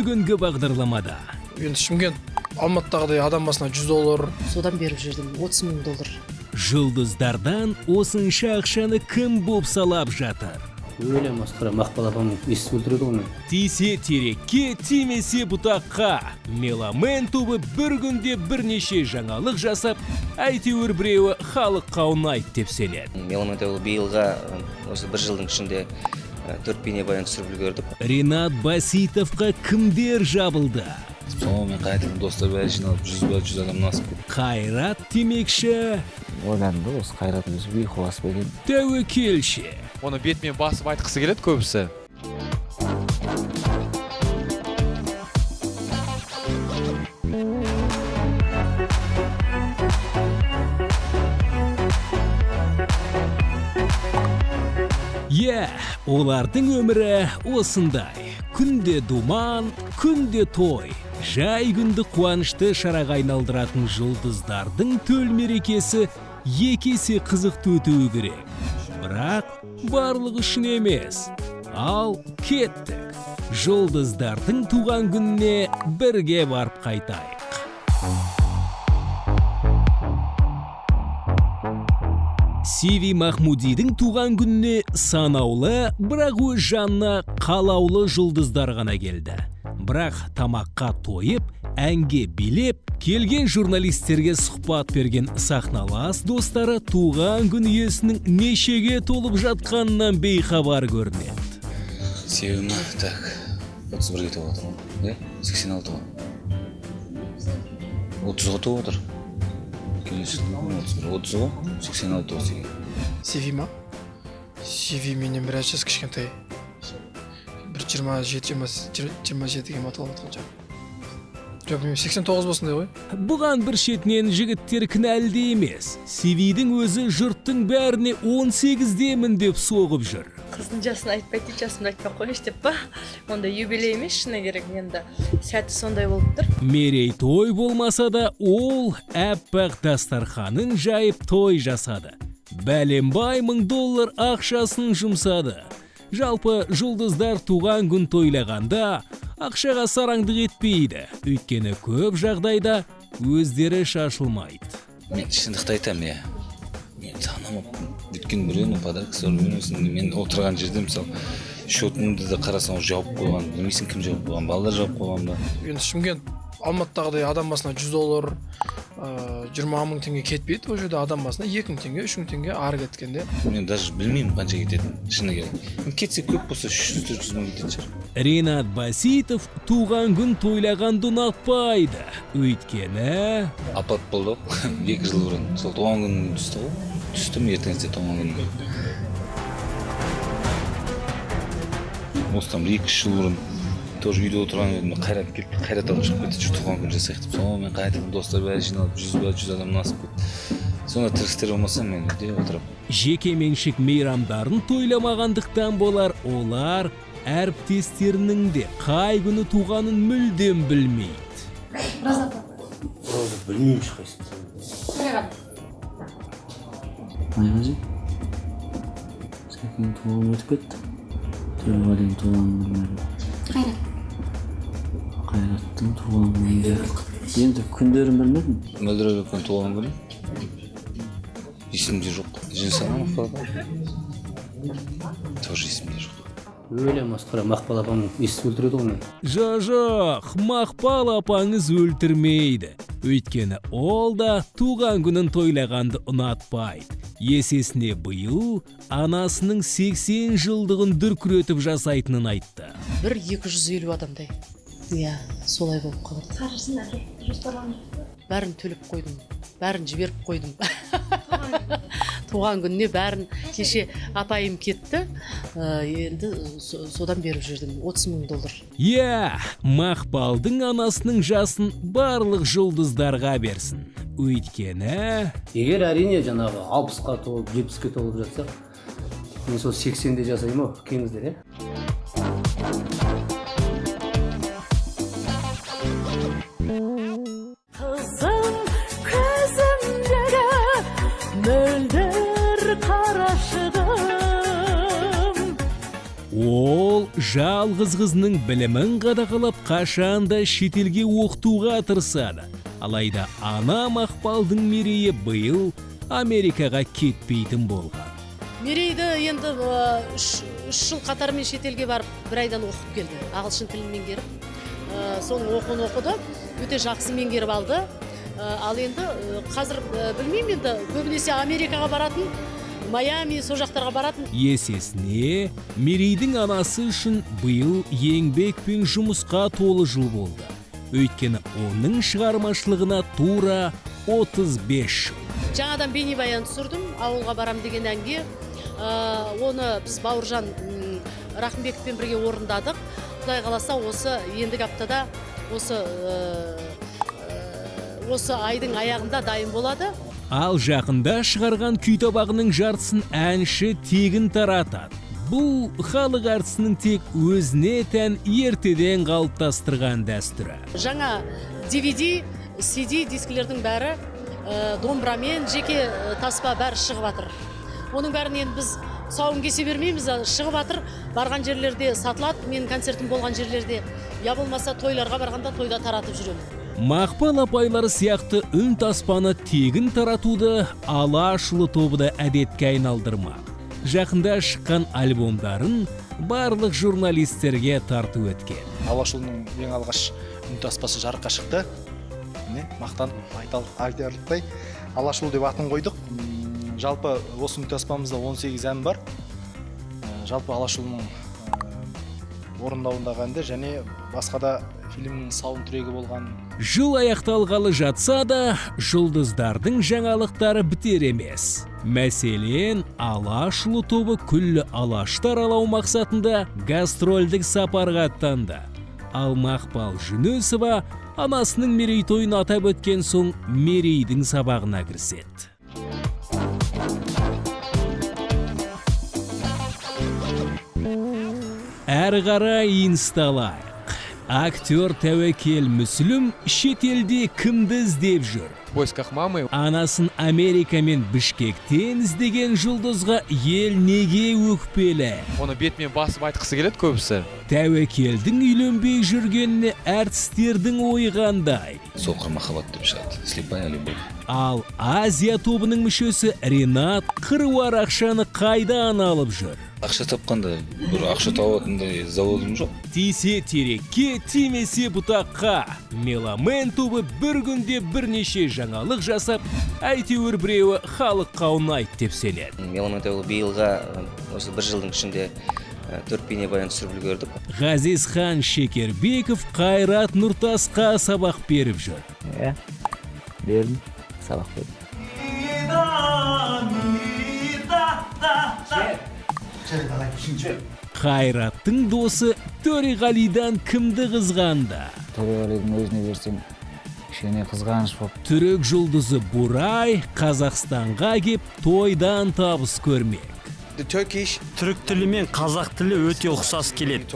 Бүгінгі бағдарламада. Енді Шымкент Алматыдағыдай адам басына $100. Содан беріп жүрдім 30 мың доллар. Жұлдыздардан осынша ақшаны кім бопсалап жатыр? Өле масқара, Мақпал апам естіп өлтіреді ғой мені. Тисе терекке, тимесе бұтаққа. Меломен тобы бір күнде бірнеше жаңалық жасап, әйтеуір біреуі халыққа ұнайды деп сенеді. Меломен тобы биылға осы бір жылдың ішінде 4 бейнебаян түсіріп үлгердік. Ринат Баситовқа кімдер жабылды? Сонымен қайтадан достар бәрі жиналып, 100 ба 100 адамнан асып кетті. Қайрат демекші. Ойладым да, осы Қайрат өзі үй қуасы ба екен? Тәуекелші. Оны бетімен басып айтқысы келеді көбісі. Иә, олардың өмірі осындай. Күнде думан, күнде той. Жай күнді қуанышты шараға айналдыратын жұлдыздардың төл мерекесі екі есе қызықты өтуі керек. Бірақ барлығы үшін емес. Ал кеттік. Жұлдыздардың туған күніне бірге барып қайтайық. Сиви Махмудидің туған күніне санаулы, бірақ өз жанына қалаулы жұлдыздар ғана келді. Бірақ тамаққа тойып, әнге билеп, келген журналистерге сұхбат берген сахналас достары туған күн иесінің нешеге толып жатқанынан бейхабар көрінеді. Себебі ма? Так, 31-ге толып отыр ғой. Иә, 86 ғой. 30-ға толып отыр. Келесі жылы 31, 30 ғой, 86 ғой деген. Сиви ма? Сиви менен біраз жас кішкентай. Бір 27-ге ма толып жатқан шығар. Жоқ, білмеймін, 89 болсындай ғой. Бұған бір шетінен жігіттер кінәлі де емес. Сивидің өзі жұрттың бәріне 18-демін деп соғып жүр. Қыздың жасын айтпайды, жасымды айтпай қояйыншы деп па? Онда юбилей емес, шыны керек, енді сәті сондай болып тұр. Мерейтой болмаса да, ол әппақ дастарханын жайып той жасады. Бәленбай мың доллар ақшасын жұмсады. Жалпы жұлдыздар туған күн тойлағанда ақшаға сараңдық етпейді. Өйткені көп жағдайда өздері шашылмайды. Мен шындықты айтамын, иә. Мен санамаппын. Өйткені біреуінің подаркасы бар, біреуінің. Мен отырған жерде мысалы счетымды да қарасаң жауып қойған, білмейсің кім жауып қойған, балалар жауып қойған ба? Енді Шымкент Алматыдағыдай адам басына $100, 20 мың теңге кетпейді. Ол жерде адам басына 2 мың теңге, 3 мың теңге ары кеткенде. Мен даже білмеймін қанша кететінін, шыны керек. Кетсе көп болса 300-400 мың кететін шығар. Ринат Баситов туған күн тойлағанды ұнатпайды. Өйткені апат болды ғой, 2 жыл бұрын. Сол туған күнім түсті ғой. Түстім ертеңгісіне туған күнім. Осыдан бір 2-3 жыл бұрын тоже үйде отырған едім, Қайрат келіп, Қайрат алып шығып кетті, жүр туған күн жасайық деп. Сонымен қайтадан достар бәрі жиналып, 100 ба 100 адамнан асып кетті. Сонда тірістер болмаса мен үйде отырып. Жеке меншік мейрамдарын тойламағандықтан болар, олар әріптестерінің де қай күні туғанын мүлдем білмейді. Роза білмеймін ешқайсысын. Майғазы? Сәкеннің туған өтіп кетті. Төреғалидың туған білмедім. Қайрат. Қайраттың туған күнінде. Енді күндерін білмедім. Мөлдір Әбекованың туған күні есімде жоқ. Жеңсана Мақпал апа тоже есімде жоқ. Өле масқара, Мақпал апам естіп өлтіреді ғой мені. Жоқ, Мақпал апаңыз өлтірмейді. Өйткені ол да туған күнін тойлағанды ұнатпайды. Есесіне биыл анасының 80 жылдығын дүркіретіп жасайтынын айтты. Бір 250 адамдай. Иә, солай болып қалады. Қаржысын әке, жоспарланып. Бәрін төлеп қойдым, бәрін жіберіп қойдым. Туған күніне бәрін кеше апайым кетті, енді содан беріп жүрдім 30 мың доллар. Иә, Мақпалдың анасының жасын барлық жұлдыздарға берсін. Өйткені егер әрине жаңағы 60-қа толып, 70-ке толып жатсақ, мен сол 80-де жасаймын ау, келіңіздер, иә? Қызым көзімдегі мөлдір қарашығым. Ол жалғыз қызының білімін қадағалап, қашанда шетелге оқытуға тырысады. Алайда ана Мақпалдың мерейі биыл Америкаға кетпейтін болған. Мерейді енді 3 жыл қатарымен шетелге барып, бір айдан оқып келді. Ағылшын тілін меңгеріп, соның оқуын оқыды, өте жақсы меңгеріп алды. Ал енді қазір білмеймін, енді көбінесе Америкаға баратын, Майами, сол жақтарға баратын. Есесіне Мерейдің анасы үшін биыл еңбек пен жұмысқа толы жыл болды. Өйткені оның шығармашылығына тура 35 жыл. Жаңадан бейнебаян түсірдім, ауылға барам деген әнге. Оны біз Бауыржан Рахымбековпен бірге орындадық. Құдай қаласа, осы ендігі аптада, осы айдың аяғында дайын болады. Ал жақында шығарған күйтабағының жартысын әнші тегін таратады. Бұл халық әртісінің тек өзіне тән ертеден қалыптастырған дәстүрі. Жаңа DVD, CD дискілердің бәрі домбырамен, жеке таспа бәрі шығып жатыр. Оның бәрін енді біз сауын кесе бермейміз, шығып жатыр, барған жерлерде сатылады, менің концертім болған жерлерде, я болмаса тойларға барғанда тойда таратып жүремін. Мақпал апайлары сияқты үн таспаны тегін таратуды Алашұлы тобы да әдетке айналдырмақ. Жақында шыққан альбомдарын барлық журналистерге тарту еткен. Алашұлының ең алғаш үн таспасы жарыққа шықты. Міне, мақтанып айтарлықтай Алашұлы деп атын қойдық. Жалпы осы үн таспамызда 18 ән бар. Жалпы Алашұлының орындауындағы әндер және басқа да фильмнің саундтрекі болған. Жыл аяқталғалы жатса да, жұлдыздардың жаңалықтары бітер емес. Мәселен, Алашұлы тобы күллі алашты аралау мақсатында гастрольдік сапарға аттанды. Ал Мақпал Жүнісова анасының мерейтойын атап өткен соң Мерейдің сабағына кіріседі. Әрі қарай инсталайық. Актер Тәуекел Мүсілім шетелде кімді іздеп жүр? В поисках мамы. Анасын Америка мен Бішкектен іздеген жұлдызға ел неге өкпелі? Оны бетімен басып айтқысы келеді көбісі. Тәуекелдің үйленбей жүргеніне әртістердің ойы қандай? Соқыр махаббат деп шығады. Слепая любовь. Ал Азия тобының мүшесі Ренат қыруар ақшаны қайдан алып жүр? Ақша тапқанда бір ақша табатындай заводым жоқ. Тисе терекке, тимесе бұтаққа. Меломен тобы бір күнде бірнеше жаңалық жасап, әйтеуір біреуі халыққа ұнайды деп сенеді. Меломен тобы биылға осы бір жылдың ішінде 4 бейнебаян түсіріп үлгердік. Ғазизхан Шекербеков Қайрат Нұртасқа сабақ беріп жүр. Иә, бердім, сабақ бердім. Қайраттың досы Төреғалидан кімді қызғанды? Төреғалидің өзіне берсең, кішкене қызғаныш болып. Түрік жұлдызы Бурай Қазақстанға кеп тойдан табыс көрмек. Түрік тілі мен қазақ тілі өте ұқсас келеді.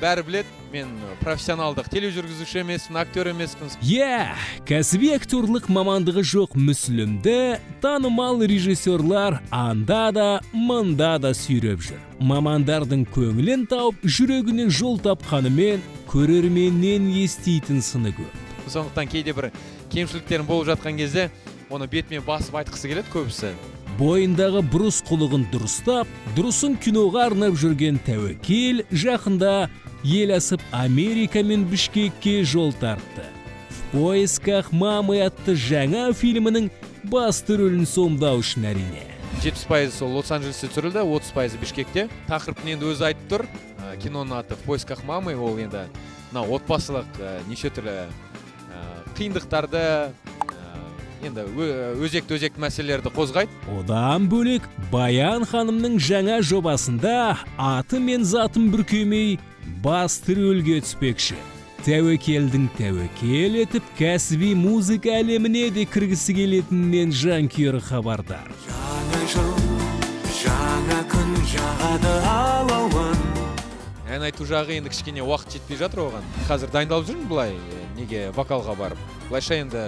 Бәрі біледі, мен профессионалдық тележүргізуші емеспін, актер емеспін. Иә, кәсіби актерлық мамандығы жоқ Мүсілімді танымал режиссерлар анда да, мында да сүйреп жүр. Мамандардың көңілін тауып, жүрегіне жол тапқанымен көрерменнен еститін сыны көп. Сондықтан кейде бір кемшіліктерім болып жатқан кезде оны бетімен басып айтқысы келеді көбісі. Бойындағы бұрыс құлығын дұрыстап, дұрысын киноға арнап жүрген Тәуекел жақында ел асып Америка мен Бішкекке жол тартты. В поисках мамы атты жаңа фильмінің басты рөлін сомдау үшін әрине. 70% сол Лос-Анджелесте түсірілді, 30% Бішкекте. Тақырыптың енді өзі айтып тұр. Киноның аты В поисках мамы, ол енді мына отбасылық неше түрлі қиындықтарды, енді өзекті мәселелерді қозғайды. Одан бөлек Баян ханымның жаңа жобасында аты мен затын бүркемей басты рөлге түспекші. Тәуекелдің тәуекел етіп кәсіби музыка әлеміне де кіргісі келетінінен жанкүйері хабардар. Жаңа жыл, жаңа күн жағады алауын. Ән айту жағы енді кішкене уақыт жетпей жатыр оған. Қазір дайындалып жүрмін былай, неге вокалға барып. Былайша енді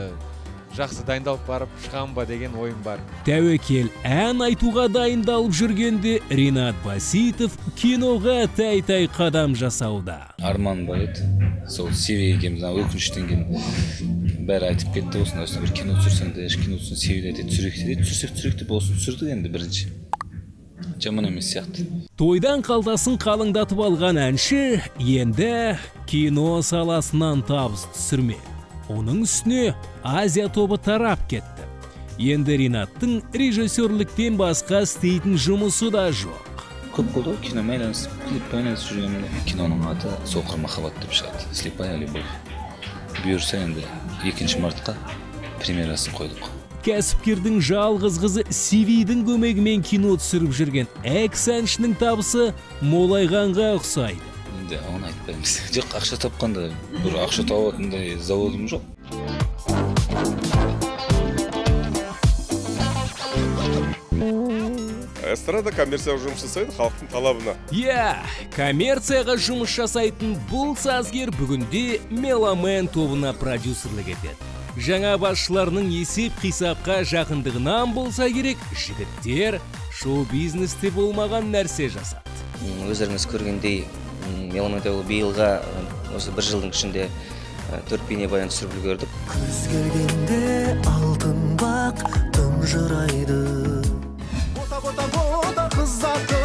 Жақсы дайындалып барып шығамын ба деген ойым бар. Тәуекел ән айтуға дайындалып жүргенде Ринат Баситов киноға тәй-тәй қадам жасауда. Арман бар еді. Сол Сиви екеуміз өкініштен кейін бәрі айтып кетті, осындай осындай бір кино түсірсең де, кино түсірсең Сиви айтады, түсірейік деді. Түсірсек түсірейік деп осыны түсірдік енді бірінші. Жаман емес сияқты. Тойдан қалтасын қалыңдатып алған әнші енді кино саласынан табыс түсірмек. Оның үстіне Азия тобы тарап кетті. Енді Ринаттың режиссерліктен басқа істейтін жұмысы да жоқ. Көп болды ғой киномен айналысып, клиппен айналысып жүргенімде. Киноның аты «Соқыр махаббат» деп шығады. «Слепая любовь». Бұйырса енді 2 мартқа премьерасын қойдық. Кәсіпкердің жалғыз қызы Сивидің көмегімен кино түсіріп жүрген экс-әншінің табысы молайғанға ұқсайды. Енді оны айтпаймыз. Жоқ, ақша тапқанда бір ақша табатындай заводым жоқ. Эстрада коммерцияға жұмыс жасайды, халықтың талабына. Иә, коммерцияға жұмыс жасайтын бұл сазгер бүгінде Меломен тобына продюсерлік етеді. Жаңа басшыларының есеп-қисапқа жақындығынан болса керек, жігіттер шоу-бизнесте болмаған нәрсе жасады. Өздеріңіз көргендей, Меломен тобы биылға осы бір жылдың ішінде 4 бейнебаян түсіріп үлгердік. Күз келгенде алтын бақ тұнжырайды. Бота, бота, бота қыз аты,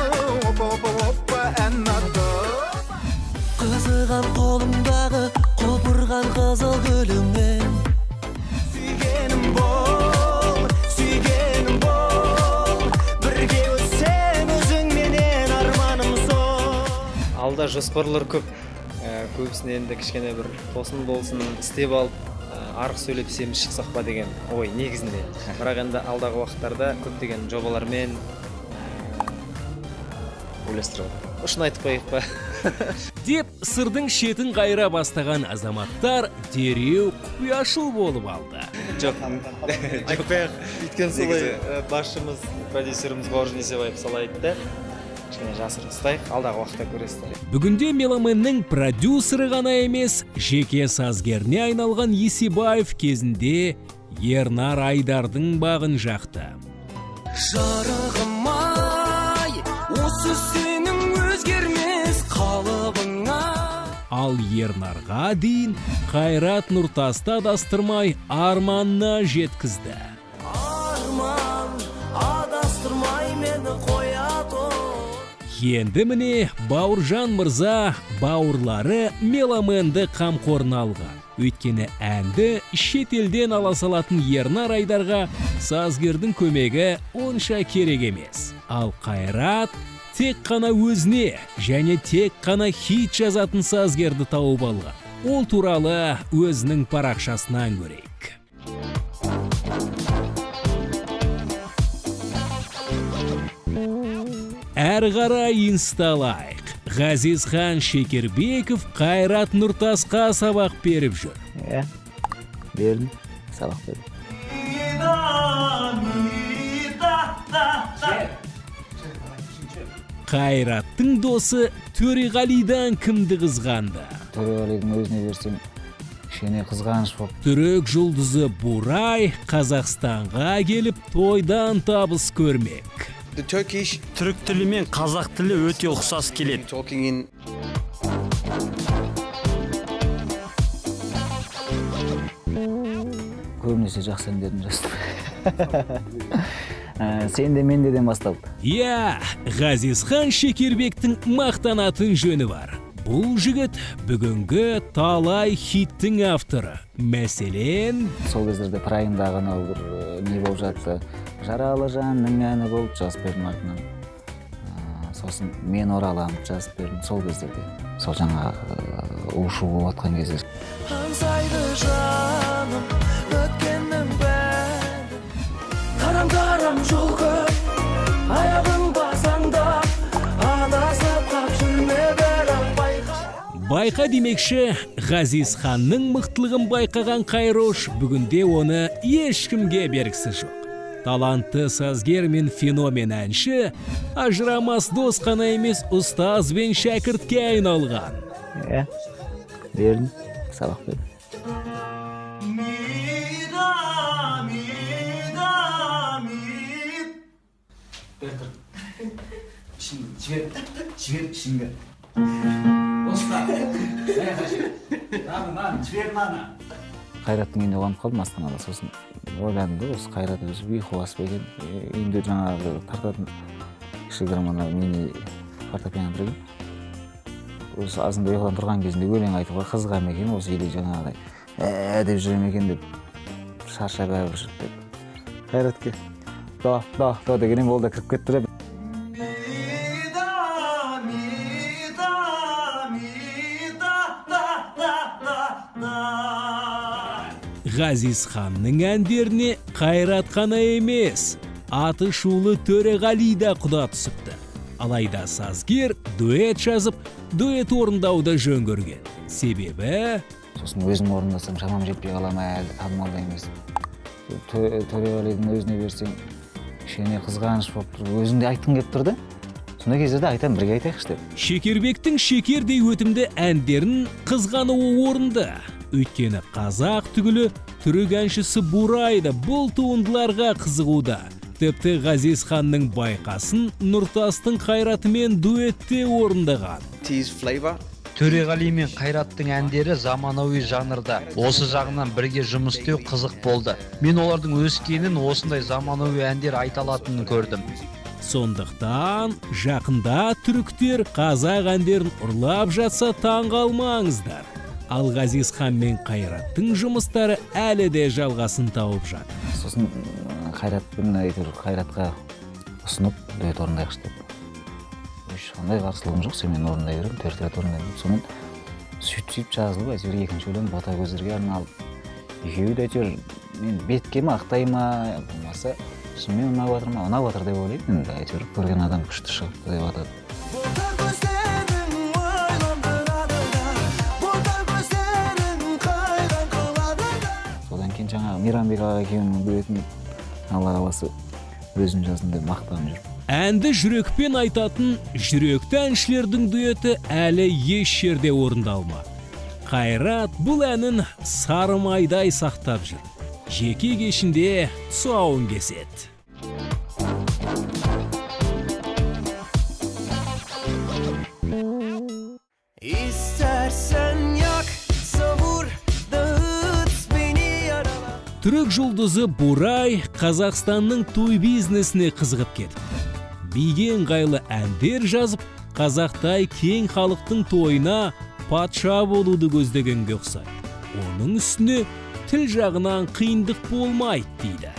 опа, опа, опа ән аты. Қызыған қолымдағы құлпырған қызыл гүліңмен. Сүйгенім бол, сүйгенім бол, бірге өтсем өзіңменен арманым сол. Алда жоспарлар көп. Көбісіне енді кішкене бір тосын болсын істеп алып, арық сөйлеп семіз шықсақ па деген ой негізінде. Бірақ енді алдағы уақыттарда көптеген жобалармен ойластырып жатыр. Ұшын айтып қояйық па? Деп сырдың шетін қайыра бастаған азаматтар дереу құпияшыл болып алды. Жоқ, айтпай-ақ. Өйткені солай басшымыз, продюсеріміз Бауыржан Есебаев солай айтты. Кішкене жасырын ұстайық, алдағы уақытта көресіздер. Бүгінде Меломеннің продюсері ғана емес, жеке сазгеріне айналған Есебаев кезінде Ернар Айдардың бағын жақты. Жарығым ай, осы сенің өзгермес қалыбыңа. Ал Ернарға дейін Қайрат Нұртасты адастырмай арманына жеткізді. Арман адастырмай мені қояды. Енді міне Бауыржан мырза бауырлары Меломенді қамқорына алған. Өйткені әнді шетелден ала салатын Ернар Айдарға сазгердің көмегі онша керек емес. Ал Қайрат тек қана өзіне және тек қана хит жазатын сазгерді тауып алған. Ол туралы өзінің парақшасынан көрейік. Әрі қарай инсталайық. Ғазизхан Шекербеков Қайрат Нұртасқа сабақ беріп жүр. Иә, бердім, сабақ бердім. Қайраттың досы Төреғалидан кімді қызғанды? Төреғалидің өзіне берсем, кішкене қызғаныш болып. Түрік жұлдызы Бурай Қазақстанға келіп тойдан табыс көрмек. Түрік тілі мен қазақ тілі өте ұқсас келеді. Көбінесе жақсы әндерін жаздым. Сен де мен деден басталды. Иә, Ғазизхан Шекербектің мақтанатын жөні бар. Бұл жігіт бүгінгі талай хиттің авторы. Мәселен, сол кездерде праймдағы анау бір не болып жатты. Жаралы жанның әні болып жазып бердім артынан. Сосын мен оралам жазып бердім сол кездерде. Сол жаңағы у-шу болып жатқан кездер. Аңсайды жаным өткеннің бәрін. Тарам-тарам жол көп, аяғың басаңдап, адасып қап жүрме бірақ байқа. Байқа демекші, Ғазизханның мықтылығын байқаған Қайрош бүгінде оны ешкімге бергісі жоқ. Талантты сазгер мен феномен әнші ажырамас дос қана емес, ұстаз бен шәкіртке айналған. Иә, бердім, сабақ бердім. Жібер, жібер ішіңді. Оста. Мынаны, жібер мынаны. Қайраттың үйінде қонып қалдым Астанада. Сосын ойладым да, осы Қайрат өзі ұйқы басып екен. Үйінде жаңағы тартатын кішігірім ана мини фортепиано тұр екен. Осы азында ұйқыдан тұрған кезінде өлең айтуға қызыға ма екен, осы үйде жаңағыдай деп жүре ме екен деп шаршап әбіршіп деп. Қайратке да, да, да дегеннен ол да кіріп кетті де. Ғазизханның әндеріне Қайрат қана емес, аты шулы Төреғали да құда түсіпті. Алайда сазгер дуэт жазып, дуэт орындауды жөн көрген. Себебі... Сосын өзім орындасам, шамам жетпей қала ма, әлі танымалды емес. Төреғалидің өзіне берсең, кішкене қызғаныш болып тұр, өзің де айтқың келіп тұр да. Сондай кездерде айтамын, бірге айтайықшы деп. Шекербектің шекердей өтімді әндерін қызғануы орынды. Өйткені қазақ түгілі түрік әншісі Бурай да бұл туындыларға қызығуда. Тіпті Ғазизханның Байқасын Нұртастың Қайратымен дуэтте орындаған. Төреғали мен Қайраттың әндері заманауи жанрда. Осы жағынан бірге жұмыс істеу қызық болды. Мен олардың өскенін, осындай заманауи әндер айта алатынын көрдім. Сондықтан жақында түріктер қазақ әндерін ұрлап жатса таң қалмаңыздар. Ал Ғазизхан мен Қайраттың жұмыстары әлі де жалғасын тауып жатыр. Сосын Қайратпен әйтеуір Қайратқа ұсынып дуэт орындайықшы деп. Ешқандай қарсылығым жоқ, сен мен орындай беремін, төрт рет орындаймын деп. Сонымен сөйтіп жазылып, әйтеуір екінші өлең Бота көздерге арналып. Екеуі де әйтеуір мен бетке ме, ақтай ма, болмаса шынымен ұнап жатыр ма, ұнап жатыр деп ойлаймын. Енді әйтеуір көрген адам күшті шығыпты деп атады. Содан кейін жаңағы Мейрамбек аға екеуінің дуетін Алла қаласа өзім жаздым деп мақтанып жүрмін. Әнді жүрекпен айтатын жүректі әншілердің дуэті әлі еш жерде орындалмады. Қайрат бұл әнін сары майдай сақтап жүр. Жеке кешінде тұсауын кеседі. Түрік жұлдызы Бурай Қазақстанның той бизнесіне қызығып кетіпті. Биге ыңғайлы әндер жазып, қазақтай кең халықтың тойына патша болуды көздегенге ұқсайды. Оның үстіне тіл жағынан қиындық болмайды дейді.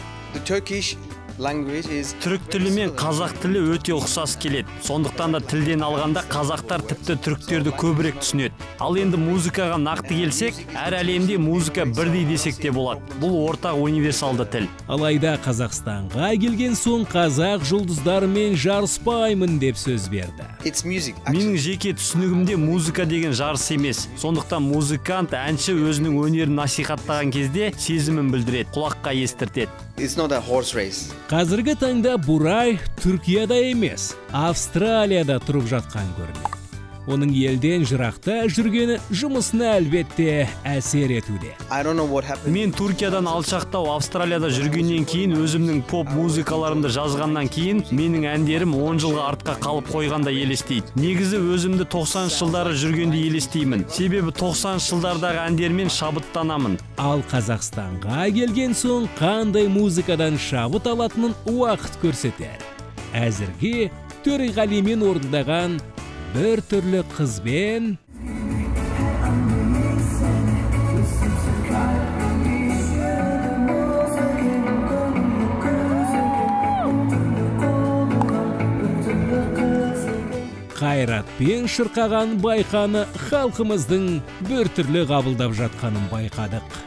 Түрік тілі мен қазақ тілі өте ұқсас келеді. Сондықтан да тілден алғанда қазақтар тіпті түріктерді көбірек түсінеді. Ал енді музыкаға нақты келсек, әр әлемде музыка бірдей десек те болады. Бұл ортақ универсалды тіл. Алайда Қазақстанға келген соң қазақ жұлдыздарымен жарыспаймын деп сөз берді. Менің жеке түсінігімде музыка деген жарыс емес. Сондықтан музыкант, әнші өзінің өнерін насихаттаған кезде сезімін білдіреді, құлаққа естіртеді. It's not a horse race. Қазіргі таңда Бурай Түркияда емес, Австралияда тұрып жатқан көрінеді. Оның елден жырақта жүргені жұмысына әлбетте әсер етуде. Мен Түркиядан алшақтау Австралияда жүргеннен кейін өзімнің поп музыкаларымды жазғаннан кейін менің әндерім 10 жылға артқа қалып қойғанда елестейді. Негізі өзімді 90 жылдары жүргенде елестеймін. Себебі 90 жылдардағы әндермен шабыттанамын. Ал Қазақстанға келген соң қандай музыкадан шабыт алатынын уақыт көрсетер. Әзірге Төреғалимен орындаған бір түрлі қызбен Қайратпен шырқаған Байқаны халқымыздың бір түрлі қабылдап жатқанын байқадық.